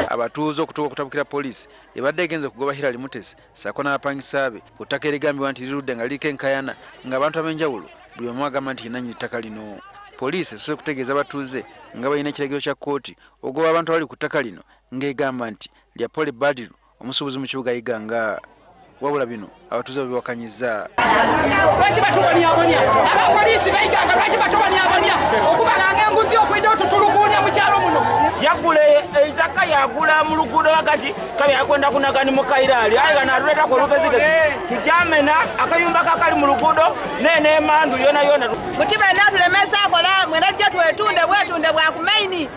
Abatuuze okutuuka okutabukira poliisi ebadde egenze okugoba Hillary Mutesi ssaako n'abapangisa be ku ttaka erigambibwa nti lirudde nga liriko enkaayana ng'abantu ab'enjawulo buli omu agamba nti ye nannyini ttaka lino. Poliisi esoose kutegeeza batuuze nga balina ekiragiro kya kkooti okugoba abantu abali ku ttaka lino ng'egamba nti lya Polly Badiru omusuubuzi mu kibuga Iganga. Wabula bino abatuuze babiwakanyizza. Lwaki batubonyabonya? Abapoliisi b'Iganga lwaki batubonyabonya okubalanga enguzi okwidha otutuluguunya mu kyalo muno? Yagula eitaka yagula mu luguudo ghagati kale yakwenda kunaga ni mukaire ali aye ghano atuleetaku olugezigezi tukyamena akayumba kakali mu luguudo nene emandu yona yona. Buti bena tulemesa akola mwena tujja twetunde bwetunde bwa kumaini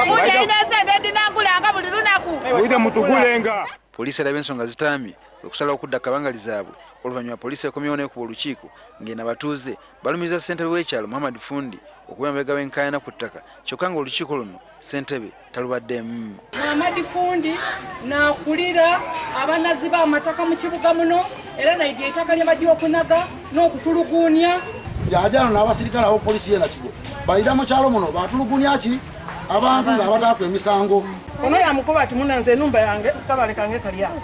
munyaina esente edinangulanga buli lunaku. Mwidhe mutugulenga. Poliisi erabye ensonga zitaamye okusalawo okudda kabangali zaabwe oluvannyuma poliisi ekomyewo n'ekuba olukiiko ng'eno abatuuze balumiriza ssentebe w'ekyalo Muhammad Fundi okuba emabega w'enkaayana ku ttaka kyokka ng'olukiiko luno ssentebe talubaddemu. Muhammad Fundi n'akulira abanazi b'amataka mu kibuga muno era naidya ettaka lye bajja okunaga n'okutuluguunya. Yajano n'abasirikale abo poliisi ye Nakigo bayira mu kyalo muno batulugunya ki abantu nga abataako emisango. Ono yamukuba ati munanze enumba yange kabalekange kali awo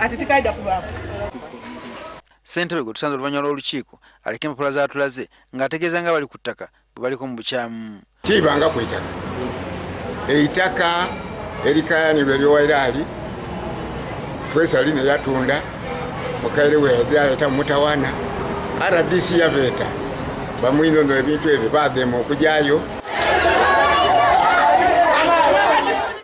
ati tikaida kubaako. Ssentebe gwe tusanze oluvannyuma lw'olukiiko aliko empapula z'atulaze ng'ategeeza nga bali ku ttaka bwe baliko mu bukyamu. Kiibanga ku itaka. Eitaka erikayanirwa ery'owairaali Faisal ne yatunda mukaire we yaleeta mutawaana RDC yabeeta bamwinono ebintu ebyo baagema okujaayo.